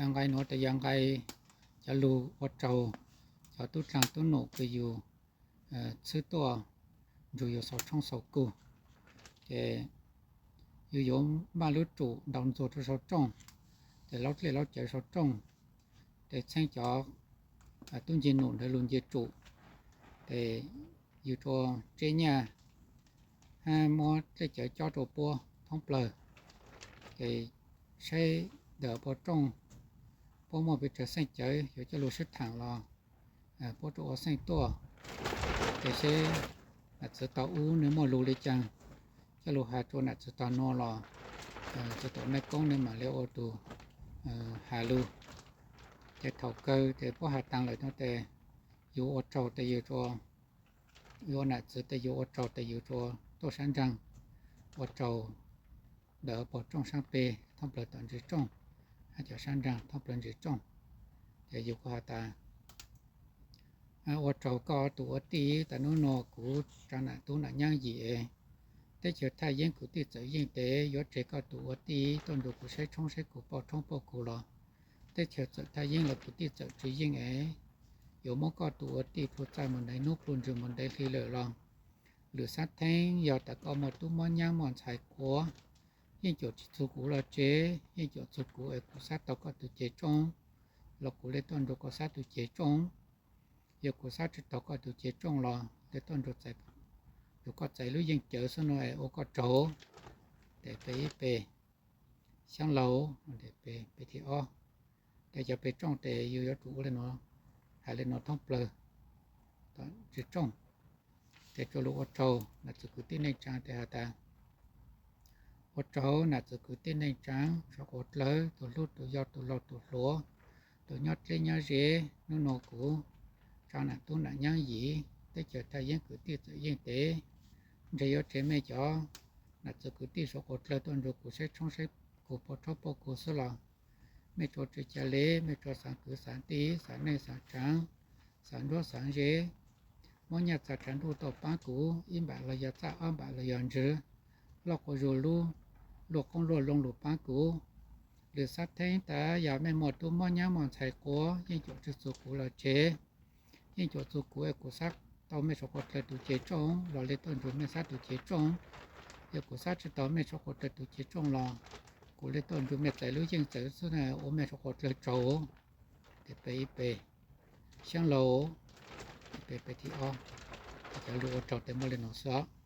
Nqai nuav tes yog nqai cov lug ua tsaug cov tub dlaag tub num kws yug txhwb tuaj nrug yug xaus tshoob xaus kug. Ces yug yuav maj lub tsum ntaus ntxuag rua sau rooj, tes laub dlej laub cawv sau rooj, tes txheeb cov tub nce num ntawd lug nce tsum, tes yug rua tseb nyaj hab muab dlej cawv cob rua puab thoob plawg. Ces saib ntawm pov rooj puab muaj pes tsawg xeej cawv yuav coj lug sib thaam los puab rua ua xeej tuaj. Ces saib nam txwv tog ub nwg muaj lug le caag, coj lug has rua nam txwv tog nuav los txwv tog Naj Koob nwg mam le ua tug has lug. Ces thaum kawg tes puab has taag lawm no tes yug ua tsaug tes yug ua nam txwv tes yug ua tsaug tes yug rua tuaj sab nraag ua tsaug ntawm pov rooj saab peg thoob plawg tom ntsis rooj, hab cov saab nraag thoob plawg ntsis rooj. Ces yug kuj has tas ua tsaug koj tus ua tij, tas nub nua kuv tsaa nam tub nam nyaab yim es teb chaws thaj yeeb kwv tij txawm yeej tes yuav tseg koj tus ua tij tuaj nrug kuv saib tshoob saib kug pauj tshoob pauj kug los teb chaws txawm thaj yeeb los kwv tij txawm tsi yeej es yuav muab koj tus ua tij plhu txaij mus ntev nub plhu ntswg mus ntev hli lawm los lwm xab theeb yog tas koj muaj tub muaj nyab muaj ntxhais quav yeej cuam tsi txug kuv los tseg, yeej cuam txug kuv es kuv xab tau koj tus cev rooj los kuv le tuaj nrug koj xab tus cev rooj. Yog kuv xab tsi tau koj tus cev rooj los le tuaj nrug, yog koj txais lub yeej cawv xwb no es ua koj tsaug. Tes peb ib pes xyoob laug, peb thib ob. Tes cov pes rooj tes yug yuav tsum ua le nuav, has le nuav thoob plawg tom ntsis rooj. Tes tsuas lug ua tsaug nam txwv kwv tij neej tsaa tes has tas ua tsaug nam txwv kwv tij neej tsaa, suav quav dlawg, tus hlub tus yau tus laug tus hluas, tus nyob dleb nyob ze. Nub nua kuv tsaa nam tub nam nyaab yim, teb chaws thaj yeeb kwv tij txawm yeej tes ntshe yuav tseg mej cov nam txwv kwv tij suav quav dlawg tuaj nrug kuv saib tshoob saib kug pauj tshoob pauj kug xwb los mej tsuas tsi ca le, mej tsuas xaav kwv xaav tij, xaav neej xaav tsaav, xaav nruab xaav ze, muab nyaj txag tsaav ntuj tuaj paab kuv, ib npaam los yog txaj ob npaam los yog ntswg, loj quas zug lub luaj qoob luaj loo lug paab kuv. Lwm xab theeb tas yog mej muaj tub muaj nyab muaj ntxhais quav yeej cuam tsi txug kuv los tseg, yeej cuam txug kuv es kuv xab tau mej suav quav dlawg tus cev rooj los le tuaj nrug mej xab tus cev rooj. Yog kuv xab tsi tau mej suav quav dlawg tus cev rooj los kuv le tuaj nrug mej txais lub yeej txawv xwb na, ua mej suav quav dlawg tsaug. Tes peb ib pes xyoob laug, peb peb thib ob. Cov lug ua tsaug tes muaj le nuav xwb.